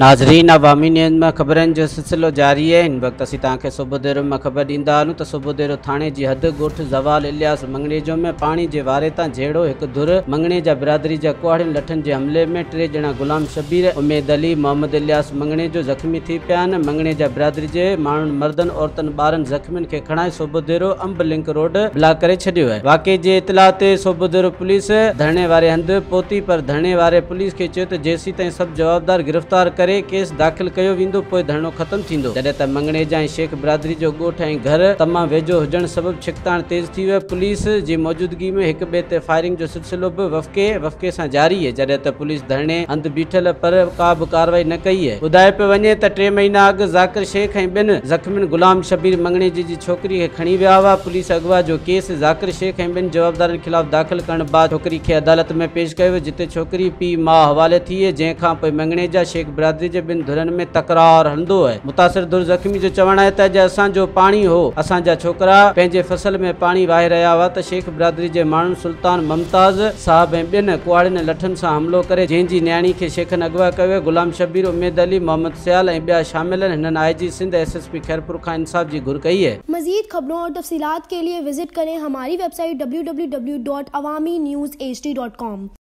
ناظرين عوامي نيوز مان خبرن جو سلسلو جاري آهي هن وقت اسين توهان کي صوڀوديرو مان خبر ڏيندا هلون ته صوڀوديرو ٿاڻي جي حد ڳوٺ زوال الياس مڱڻيجو ۾ پاڻي جي واري تان جهيڙو هڪ ڌر مڱڻيجا برادري جا ڪهاڙين لٺن جي حملي ۾ ٽي ڄڻا غلام شبير، اميد علي، محمد الياس مڱڻيجو زخمي ٿي پيا آهن مڱڻيجا برادري جي ماڻهن مردن عورتن ٻارن زخمين کي کڻائي سوڀوديرو انب لنڪ روڊ بلاڪ ڪري ڇڏيو آهي واقعي جي اطلاع تي سوڀوديرو پوليس ڌرڻي واري هنڌ پهتي پر ڌرڻي واري پوليس کي چيو ته جيسيتائين سڀ جوابدار گرفتار ڪري ڪيس داخل ڪيو ويندو پوء ڌرڻو ختم ٿيندو جڏهن ته مڱڻيجا ۽ شيخ برادري جو ڳوٺ ۽ گهر تمام ويجهو هجڻ سبب ڇڪتاڻ تيز ٿي وئي پوليس جي موجودگي ۾ هڪ ٻئي تي فائرنگ جو سلسلو به وفقي وفقي سان جاري اهي جڏهن ته پوليس ڌرڻي هنڌ بيٺل پر ڪا به ڪارروائي نه ڪئي اهي ٻڌايو پيو وڃي ته ٽي مهينا اڳ ذاڪر شيخ ۽ ٻين زخمين غلام شبير مڱڻيجي جي ڇوڪري کي کڻي ويا هئا پوليس اغوا جو ڪيس ذاڪر شيخ ۽ ٻين جوابدارن خلاف داخل ڪرڻ بعد ڇوڪري کي عدالت ۾ پيش ڪيو ويو جتي ڇوڪري پيء ماء حوالي ٿي جنهن کان پوء مڱڻيجا شيخ برادري جي ٻن ڌرين ۾ تڪرار هلندو آهي. متاثر ڌر زخمي جو چوڻ آهي ته اڄ اسان جو پاڻي هو، اسان جا ڇوڪرا پنهنجي فصل ۾ پاڻي واهي رهيا هئا ته شيخ برادري جي ماڻهن سلطان ممتاز صاحب ۽ ٻين ڪهاڙين ۽ لٺن سان حملو ڪري جنهن جي نياڻي کي شيخن اغوا ڪيو آهي، غلام شبير، اميد علي، محمد سيال ۽ ٻيا شامل آهن، هنن I G Sindh, S S P Khairpur کان انصاف جي گهر ڪئي آهي. مزيد خبرون اور تفصيلات کے لئے وزٽ ڪرين ھماري ويب سائيٽ www.awamiNewsHD.com.